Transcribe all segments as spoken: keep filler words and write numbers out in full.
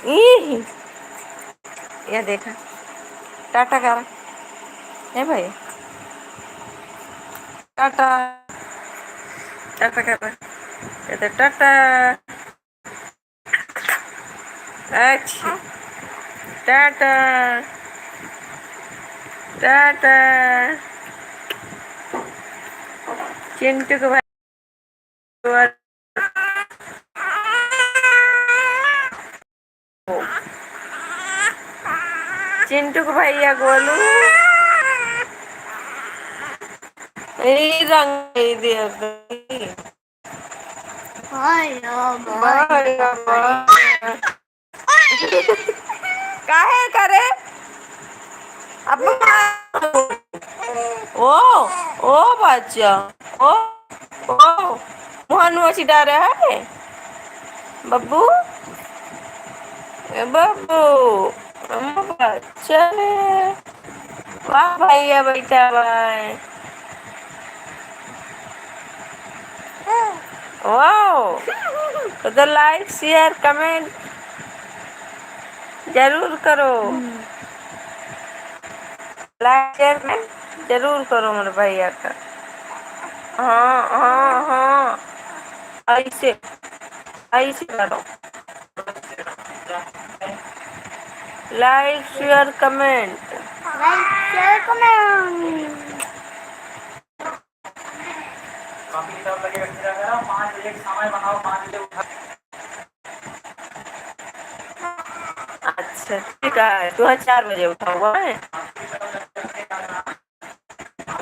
ई, ये देखा, टाटा करा। ए भाई, टाटा, टाटा करा। ये तो टाटा। अच्छा, टाटा, टाटा। चिंटू के भाई, चिंटू के भैया गोलू, ई रंग दे दे। हाय, ओ, बाय। Bye, bye. काहे करे? अब ओ, ओ बच्चा, ओ, ओ, मुहन वसी डारे है बब्बू, ए बब्बू, हम बच्चा रे। वाह भैया, बैठा भाई। वाओ, तो like, share, comment जरूर करो। हम्म। Like, share, comment जरूर करो मेरे भैया का। हाँ, हाँ, हाँ, ऐसे, ऐसे करो। Like, share, comment। Like, share, comment। अच्छा, ठीक है, तू चार बजे उठा हुआ है।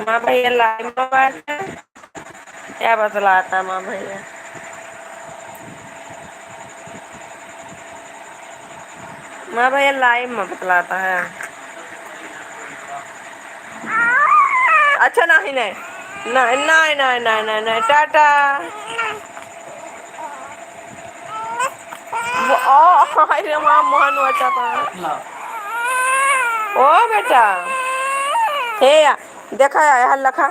माँ भैया live में बात है। क्या बतलाता माँ भैया? माँ भैया live में बतलाता है। अच्छा, नहीं, नहीं, नहीं, टाटा। वो, ओ, अरे माँ, मोहन बच्चा था। ओ बेटा, हे या, देखा या, यहाँ लखा।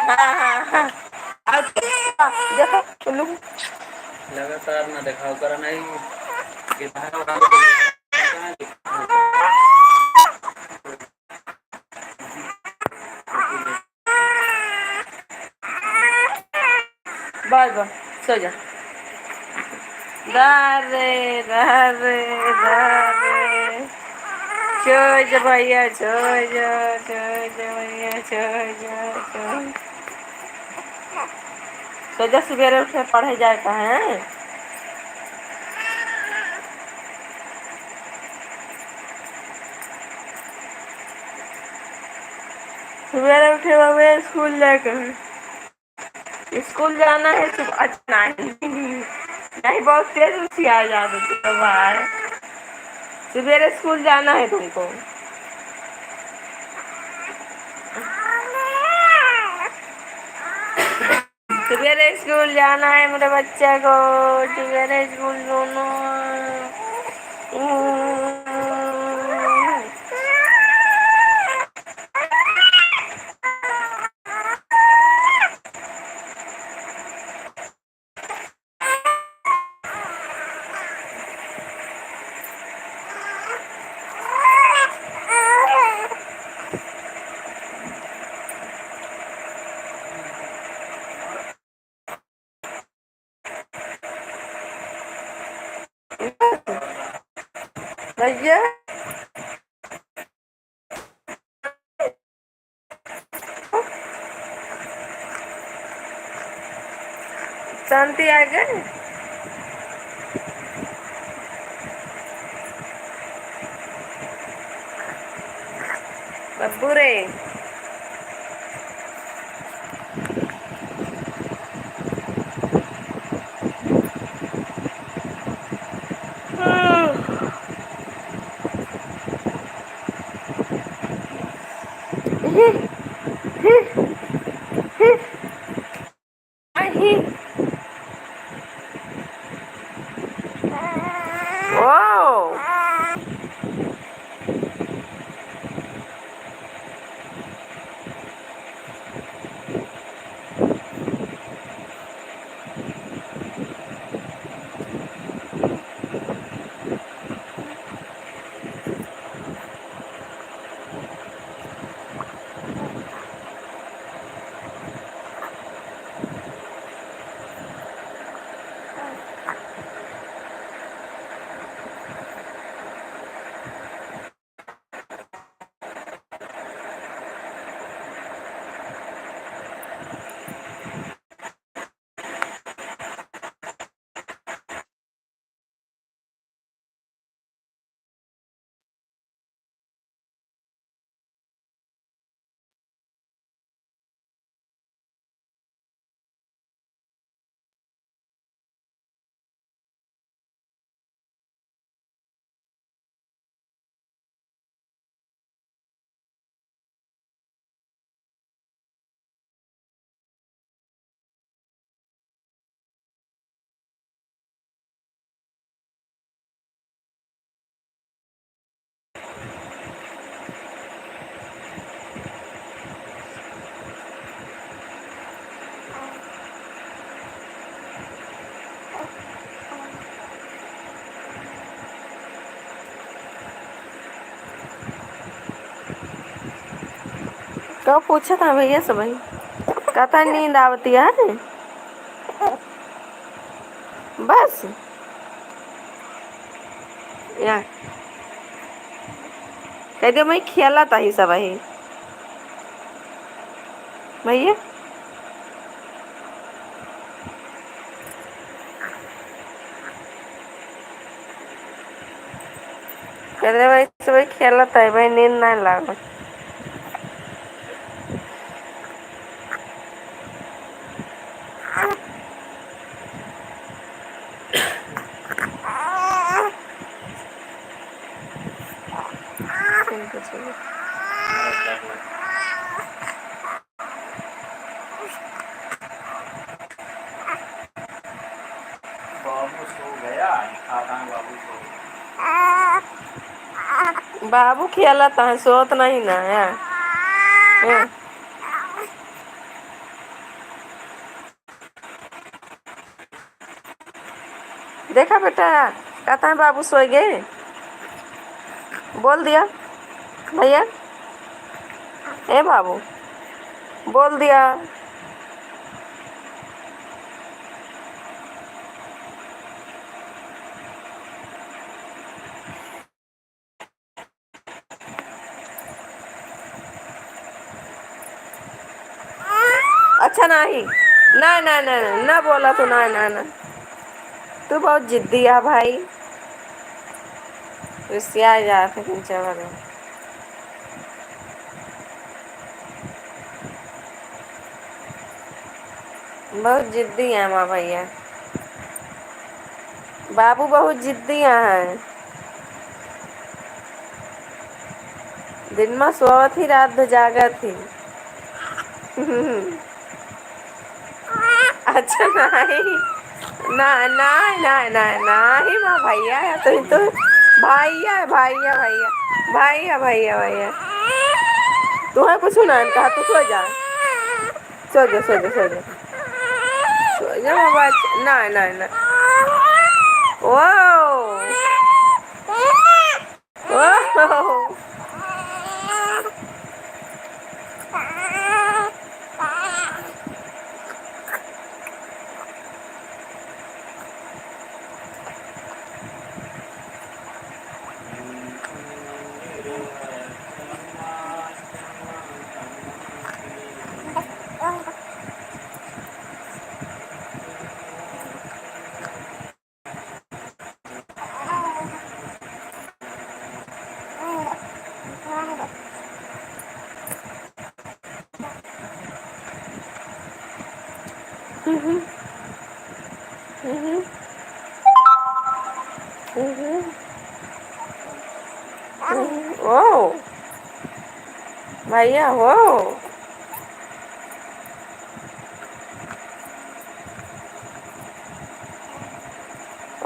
हाँ, हाँ, हाँ। और देखो, उल्लू। लगातार ना देखाव करा नहीं। बस, बस, सो जा। दा रे, दा रे, दा रे। सो जा भैया, सो जा, सो जा भैया, सो जा, सो जा। सो जा, सुबेरे उठे पढ़े जाए का है। सुबेरे उठे बाबे, स्कूल जाए का है। स्कूल जाना है सुबह, अच्छा, नहीं, नहीं, बहुत तेज उठिया जाते हो भाई। सुबेरे स्कूल जाना है तुमको। सुबेरे स्कूल जाना है मेरे बच्चे को, सुबेरे स्कूल जाना है। भैया, शांति आ गए। बब्बू रे। का पूछत है भैया से भाई? कहता है नींद आवती है। बस। या। कह दे मैं खेलत ही सब ही। भैया। कह दे भाई सब खेलत है भाई, नींद नहीं लागल। बाबू सो गया है, खा खा बाबू सो गया। बाबू खेलत है, सोत नहीं ना है। हैं। देखा बेटा, कहता है बाबू सोए गए। बोल दिया भैया, ए बाबू, बोल दिया। अच्छा, नहीं, ना, ना, ना, ना, ना बोला तू, ना, ना, ना। तू बहुत जिद्दी है भाई, रिसिया जात है, लेकिन चला गया। बहुत जिद्दी है हमार भैया। बाबू बहुत जिद्दी हैं। दिन में सोवत ही, रात भर जागत ही। अच्छा, नहीं। ना, ना, ना, ना, नहीं, माँ भैया है, तो, तो भैया, भैया, भैया, भैया, भैया, भैया। तू है कुछ ना, कहा तू सो जा। सो जा, सो जा, सो जा। सो जा बाबा, ना, ना, ना। ओ। ओ। हम्म। हम्म। हम्म। हम्म। ओ। भैया हो।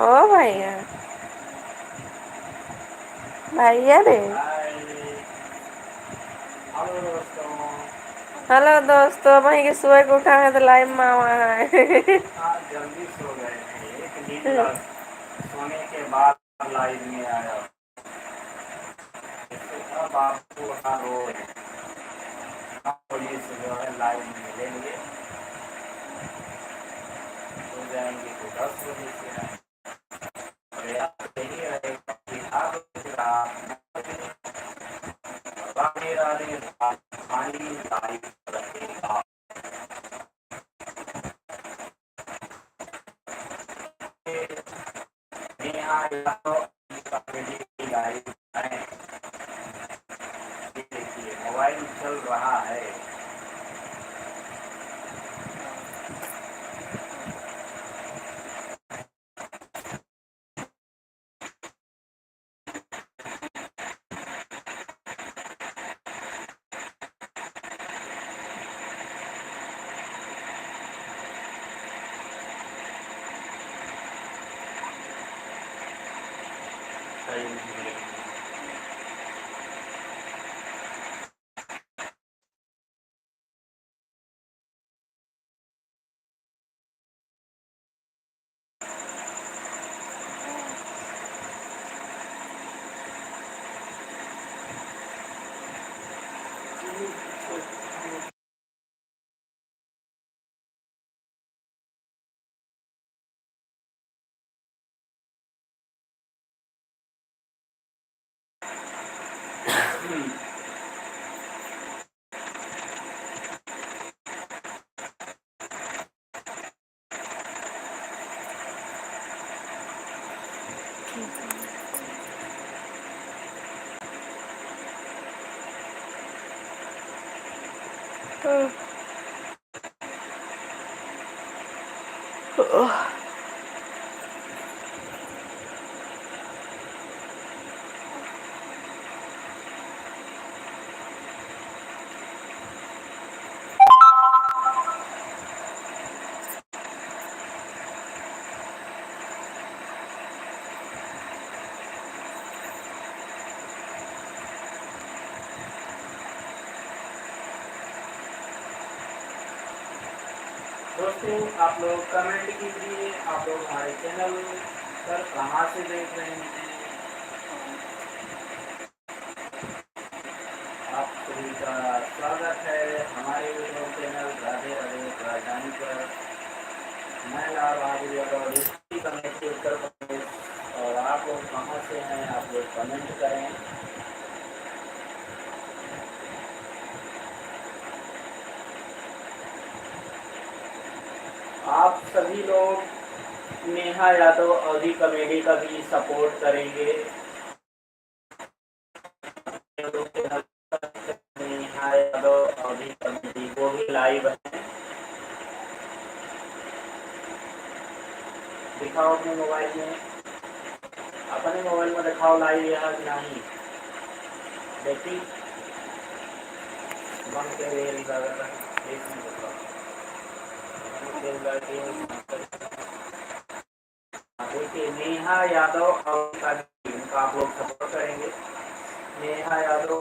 ओ भैया। भैया रे। हेलो दोस्तों, वहीं के सोए के उठा है तो live में आवा है। आज जल्दी सो गए थे, एक नींद लग-, सोने के बाद live में आया। इससे अब आपको उठा रो रहे हैं। आप पुलिस जो है live में मिलेंगे, सो जाएंगे तो दस बजे से आएंगे। मोबाइल चल रहा है। दोस्तों, आप लोग comment कीजिए, आप लोग हमारे channel पर कहाँ से देख रहे हैं। आप सभी का स्वागत है हमारे YouTube channel राधे राधे राजधानी पर। मैं लाल बहादुर यादव, district अमेठी, उत्तर प्रदेश। और आप लोग कहाँ से हैं, आप लोग comment करें। आप सभी लोग नेहा यादव अवधी comedy का भी support करेंगे। नेहा यादव अवधी comedy, वो भी live है। दिखाओ अपने mobile में, अपने mobile में दिखाओ live यहाँ कि नहीं। देखी, बंद कर दे रही बात है। एक मिनट रुको। बंद कर दे रही है। देखिए, नेहा यादव और उनका team का आप लोग support करेंगे। नेहा यादव,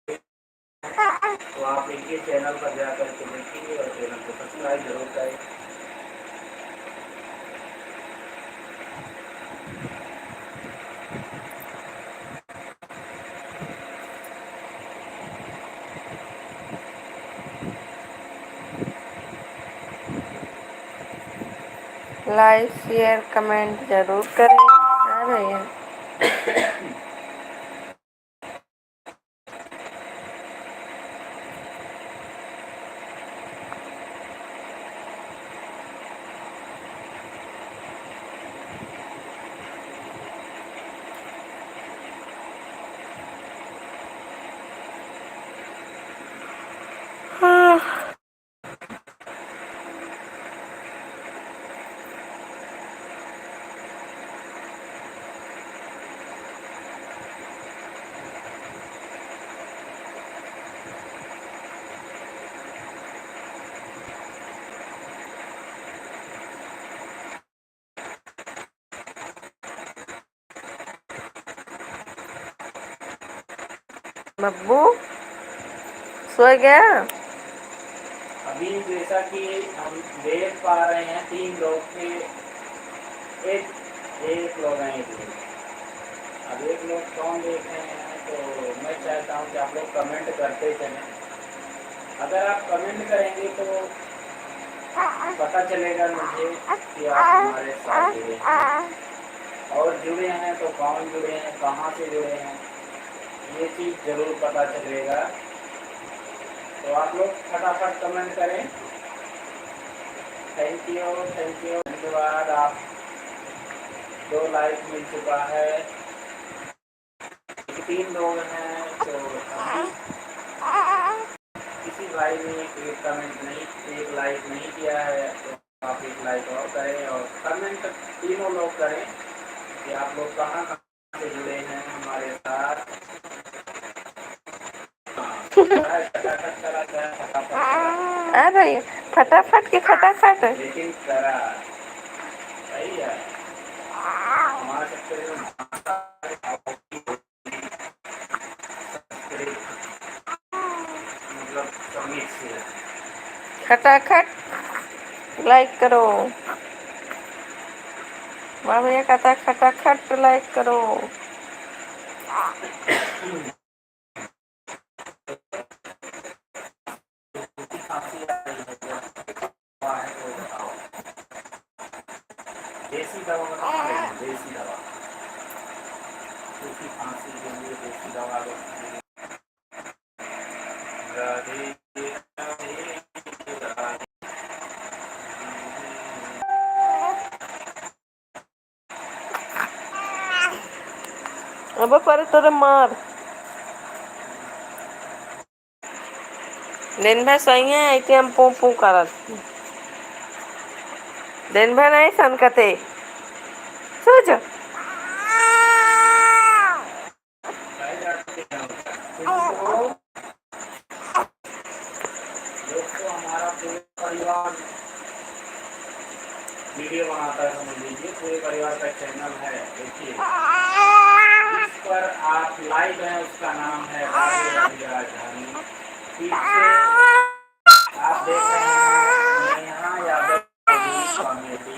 तो आप इनके channel पर जा करके देखेंगे और channel को subscribe जरूर करें। Like, share, comment जरूर करें। हाँ भैया। बब्बू, सो गया? अभी जैसा कि हम देख पा रहे हैं, तीन लोग के एक, एक लोग हैं इसमें। अब एक लोग कौन देख रहे हैं, तो मैं चाहता हूँ कि आप लोग comment करते चलें। अगर आप comment करेंगे तो पता चलेगा मुझे कि आप हमारे साथ जुड़े हैं, और जुड़े हैं तो कौन जुड़े हैं, कहाँ से जुड़े हैं, ये चीज़ जरूर पता चलेगा। तो आप लोग फटाफट comment करें। Thank you, thank you, धन्यवाद। आप दो like मिल चुका है। तीन लोग हैं, तो अभी किसी भाई ने एक comment नहीं, एक like नहीं किया है, तो आप एक like और करें और comment तीनों लोग करें कि आप लोग कहाँ, कहाँ से जुड़े हैं हमारे साथ। हाँ, खटाखट करा जाए, फटाफट करा। अरे, फटाफट की फटाफट। लेकिन करा, सही है। हमारे सबसे जो भाषा है, मतलब, सब mix है। खटाखट like करो। वाह भैया, कहता है, खटाखट like करो। देसी दवा बताओ, देसी दवा। सूखी खांसी के लिए देसी दवा। राधे, राधे, राधे। अब परे तोरे मार। दिन भर सही है, ऐसे हम पू पू करत। दिन भर नहीं सनकते। सो जा। दोस्तों, हमारा पूरा परिवार वीडियो बनाता है, समझ लीजिए, पूरे परिवार का चैनल है। देखिए, जिस पर आप लाइव हैं, उसका नाम है राधे राधे राजधानी। पीछे आप देख रहे हैं नेहा यादव कॉमेडी।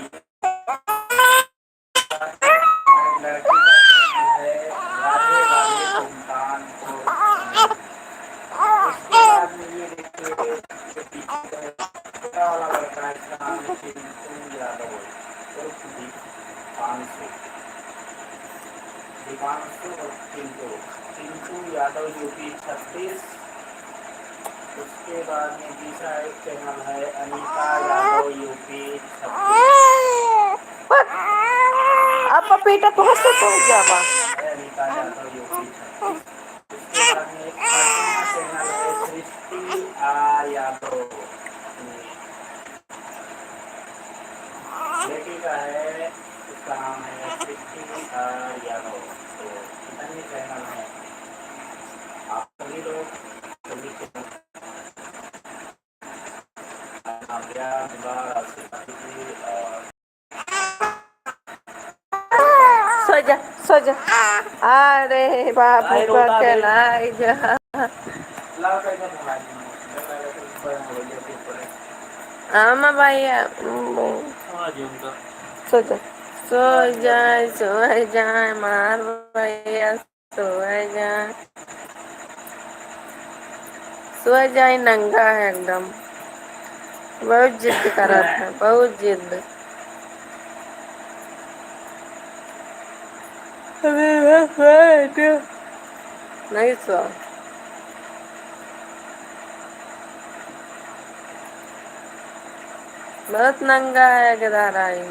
लड़की का चैनल है राधे राधे सुल्तानपुर। उसके बाद में ये देखिए, ये पीछे छोटा वाला लड़का है, इसका नाम है चिंटू यादव उर्फ दीपांशु। दीपांशु और चिंटू, चिंटू यादव यूपी छत्तीस। उसके बाद में तीसरा एक चैनल है अनिता यादव यूपी छत्तीस। अब पपीता तो हंस तो जावा। है अनिता यादव यूपी छत्तीस। उसके बाद में एक पटना चैनल है सृष्टि आर यादव, अपनी बेटी का है, उसका नाम है सृष्टि आर यादव। तो इतने चैनल हैं। आप सभी लोग, सभी चैनल, काव्या, हिबा, राशिका दीदी और सो जा, सो जा। अरे बाबू का खेलाई जा। आमा भैया, सो जा, सो जाए, सो जाए, मार भैया। सोए जाए, सोए जाए, नंगा है एकदम, बहुत जिद करत है, बहुत जिद। नहीं सो, बहुत नंगा है गदाराई।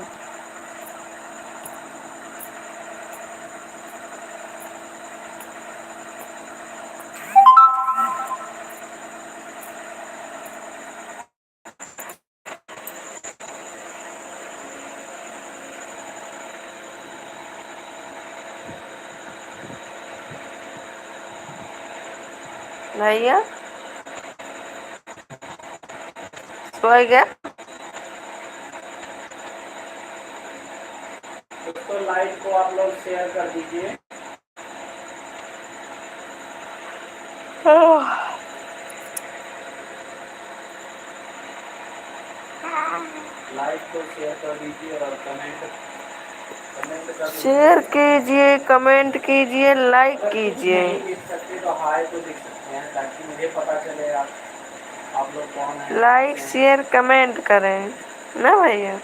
भैया, सोए गया। दोस्तों, लाइव को आप लोग शेयर कर दीजिए। लाइव को शेयर कर दीजिए और कमेंट, कमेंट कर दीजिए। शेयर कीजिए, कमेंट कीजिए, लाइक अगर कुछ कीजिए। नहीं लिख सकते तो हाय तो लिख सकते हैं, ताकि मुझे पता चले आप, आप लोग कौन हैं, लाइक, कैसे हैं। शेयर, कमेंट करें ना भैया।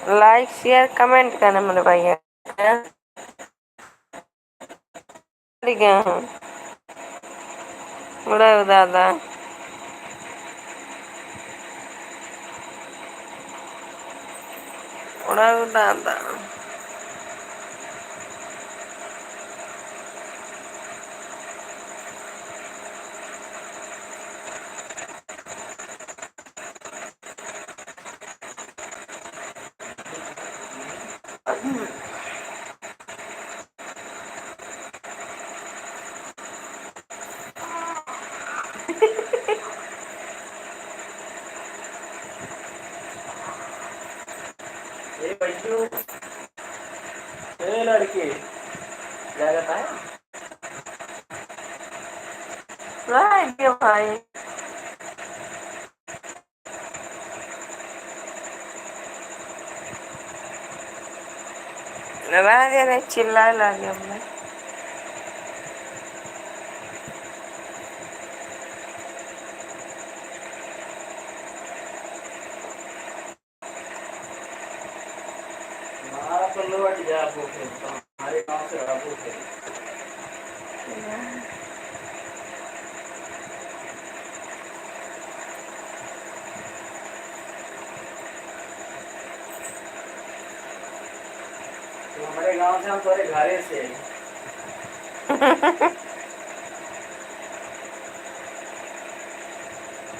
लाइक, शेयर, कमेंट करना मेरे भैया। चली गए हैं। उड़ाऊ दादा। उड़ाऊ दादा। ए बच्चू, ए लड़के, क्या कहता है? राय दियो भाई। रह दे, नहीं चिल्लाए लागे अब मैं। हमारा तो लोट गया वो फिर, तो हमारे गांव से रहा वो फिर। तो हमारे गांव से हम तोरे घरे से।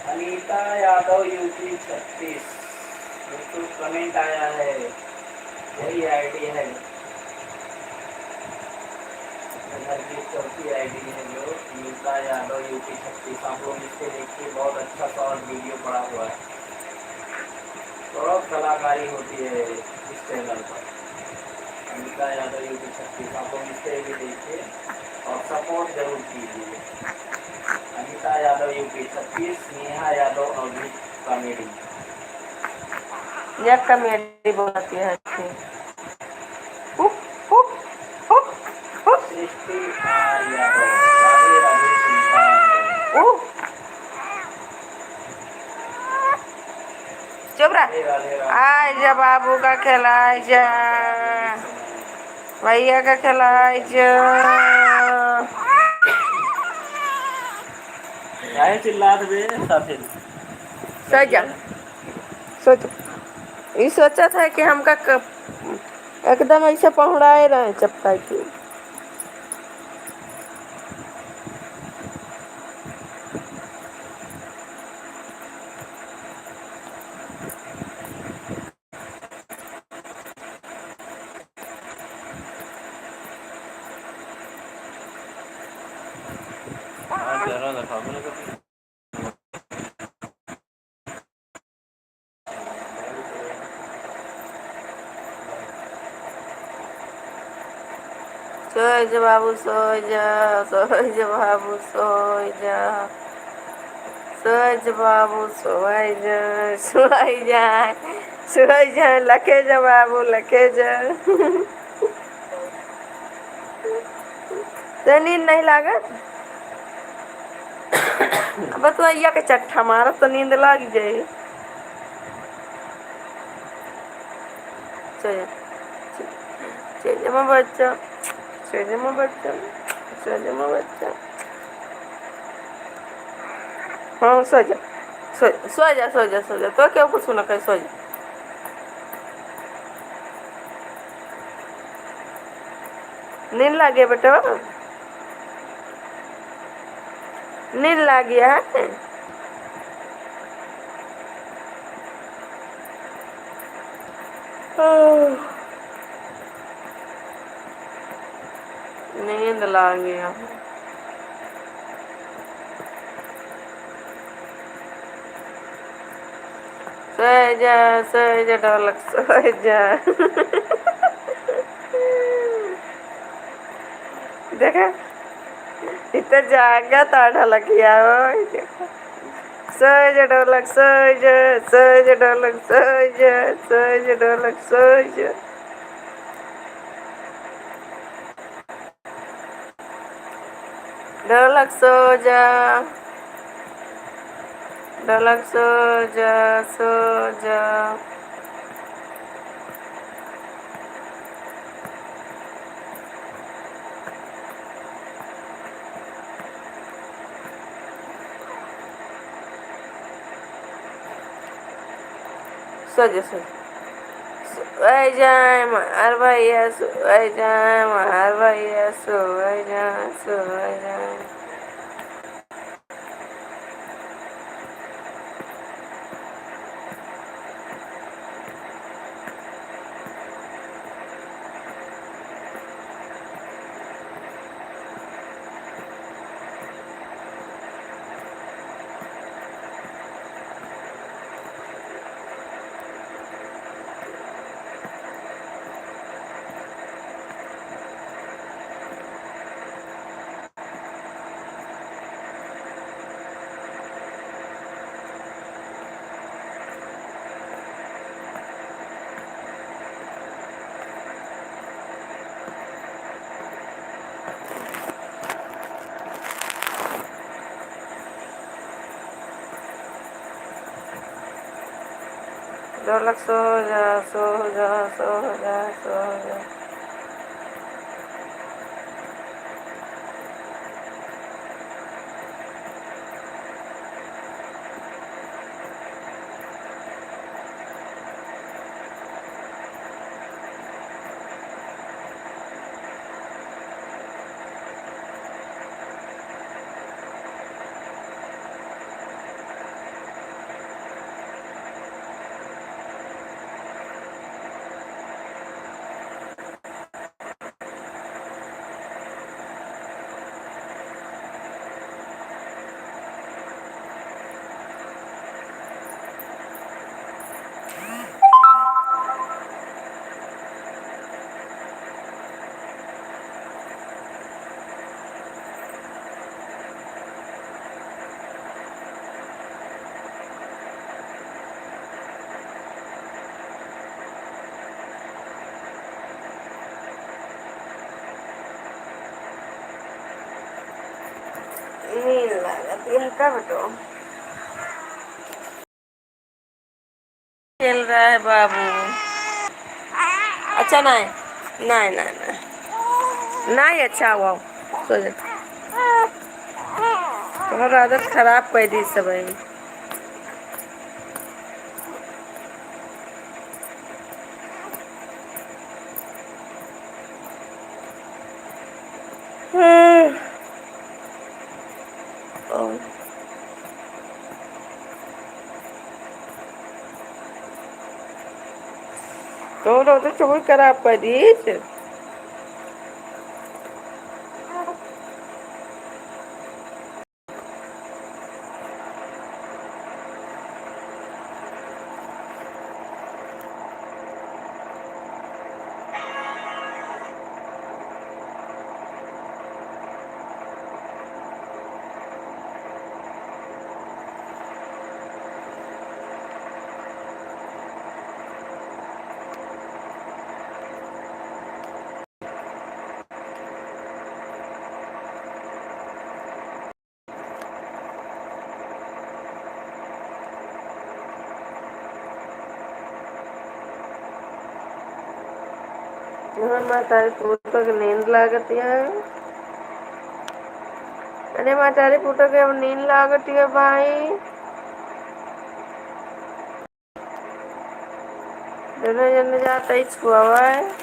अनीता यादव, यूपी छत्तीस, दोस्तों, कमेंट आया है, वही आईडी है। घर की चौथी आईडी है जो अनीता यादव, यूपी छत्तीस। आप लोग इसके देखिए, बहुत अच्छा शॉर्ट वीडियो पड़ा हुआ है। बहुत कलाकारी होती है इस चैनल पर। अनीता यादव, यूपी छत्तीस, आप लोग इससे भी देखिए और सपोर्ट जरूर कीजिए। अनीता यादव, यूपी छत्तीस, नेहा यादव, अवधूत कॉमेडी। यह कॉमेडी बोलती है अच्छी। हुप, हुप, हुप, हुप। सृष्टि आर यादव, राधे राधे सुल्तान। उह। चुप रह। आइ जा बाबू का खेलाइ जा, भैया का खेलाइ जा। काहे चिल्लात बे साथी? सो जा, सो जा। ई सोचत है कि हमका क-, एकदम ऐसे पहुड़ाए रहे चपका के। सोइ जा बाबू, सोइ जा, सोइ जा बाबू, सोइ जा, सोइ जा बाबू, सोइ जा, सोइ जा, सोइ जा, लखे जा बाबू, लखे जा। ते नींद नहीं लागत? बतुआइया के चट्ठा मारत तो नींद लाग जाए। सो जा, सो जा, मोर बच्चा, सो जा, मोर बच्चा, सो जा, मोर बच्चा। हाँ, सो जा, सो, सो जा, सो जा, सो जा, तो क्यों कुछ ना कहे, सो जा। नींद लागे बेटा, नींद लागे है। नींद लागे। सोइ जा, सोइ जा ढोलक, सोइ जा। देखा, इ तो जागत आ ढोलकिया, ओए देखा। सोइ जा ढोलक, सोइ जा, सोइ जा ढोलक, सोइ जा, सोइ जा ढोलक, सोइ जा। ढोलक सो जा, ढोलक सो जा, सो जा। सो जा, सो जा। सोइ जाए मार भैया, सोइ जाए मार भैया, सोइ जाए, सोइ जाए। ढोलक सो जा, सो जा, सो जा, सो जा। नींद लागत है का बेटो? खेल रहा है बाबू। अच्छा, नहीं, नहीं, नहीं, नहीं। नहीं, अच्छा हुआ। सो जा। तुम्हारा आदत खराब कर दी सब है। और तो, तो, तो चोरी करा पड़ी। हमार महतारी पुतोह के नींद लागत है। अरे महतारी पुतोह के अब नींद लागत है भाई। दोनों जने जात ही छुआवा है।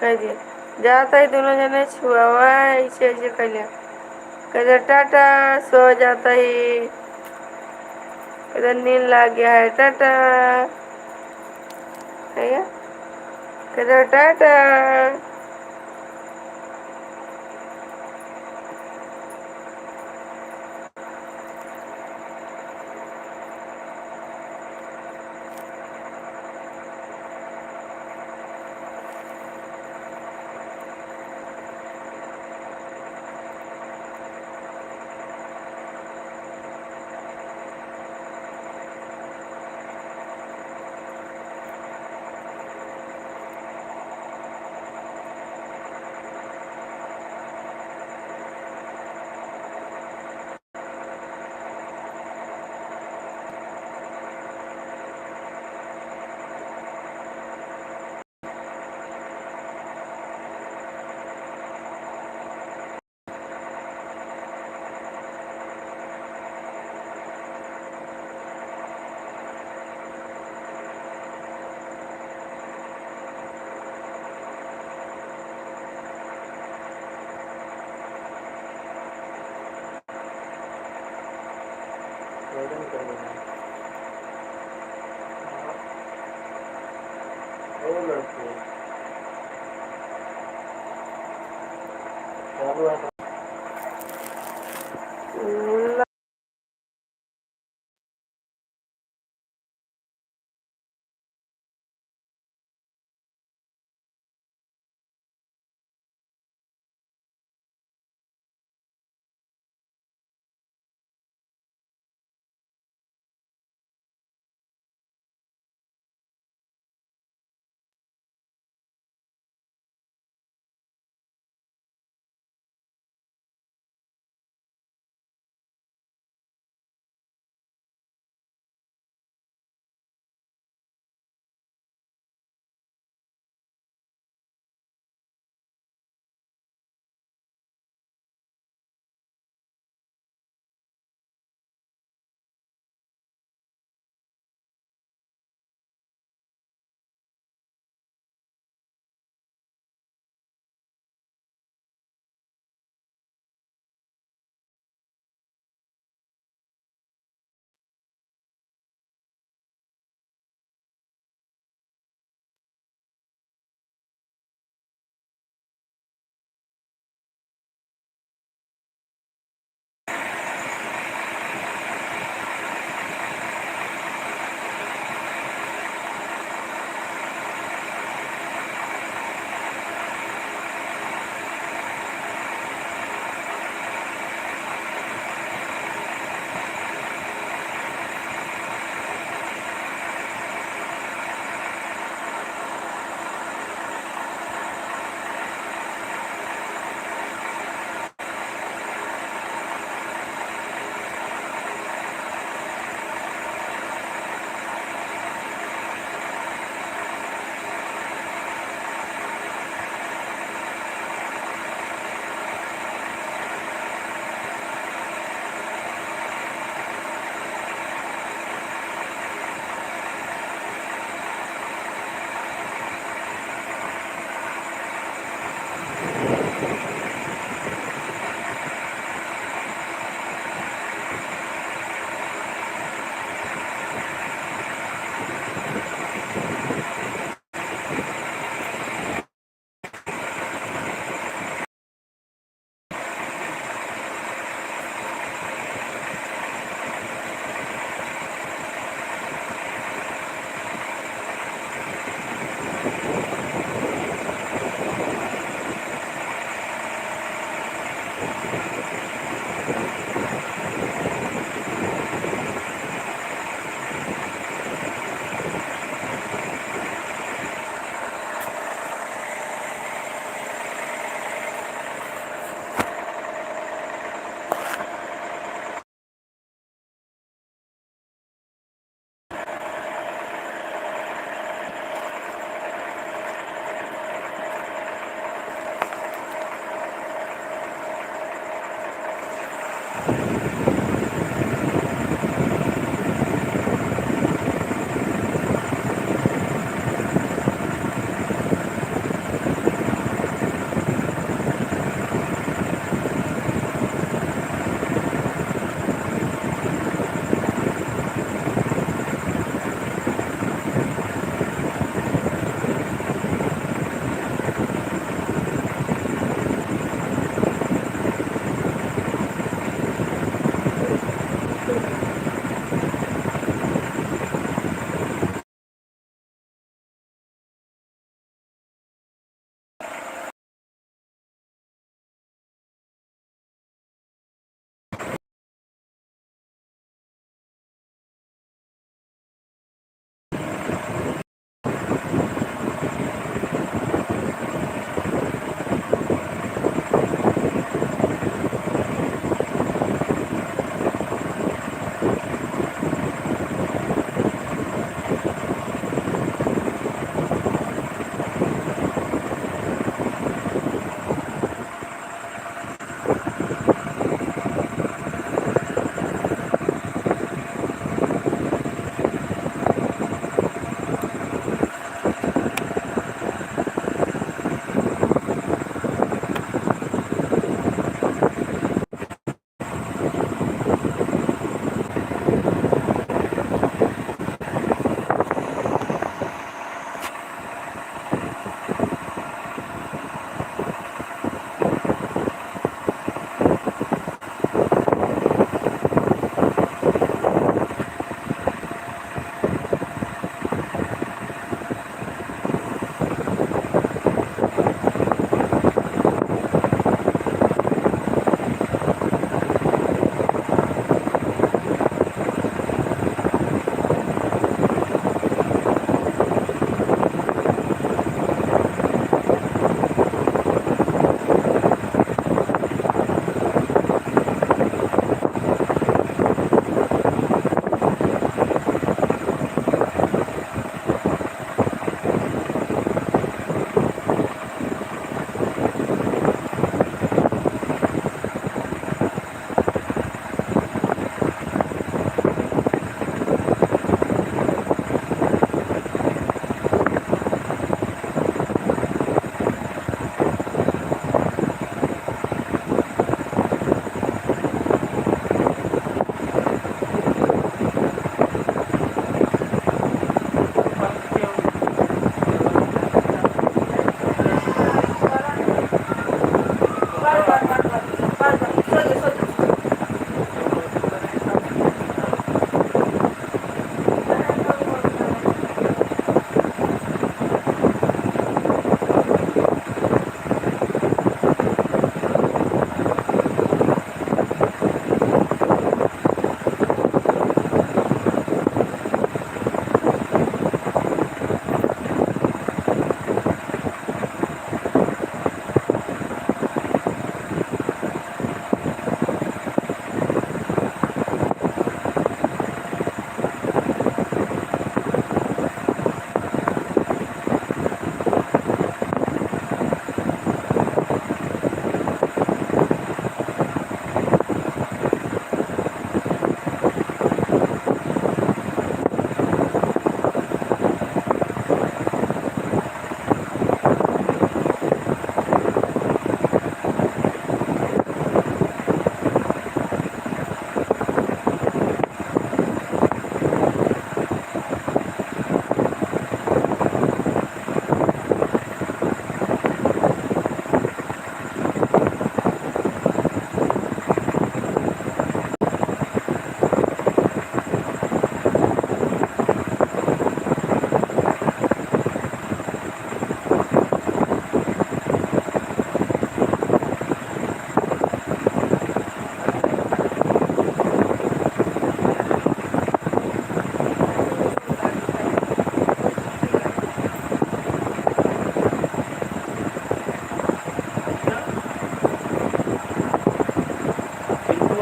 कह दिया, जात ही दोनों जने छुआवा है, ऐसे, ऐसे कह लिया। कह दिया, "टाटा, सो जात ही।" कह दिया, "नींद लाग गया है, टाटा।" कह दिया, कह दिया, "टाटा।"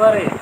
अरे,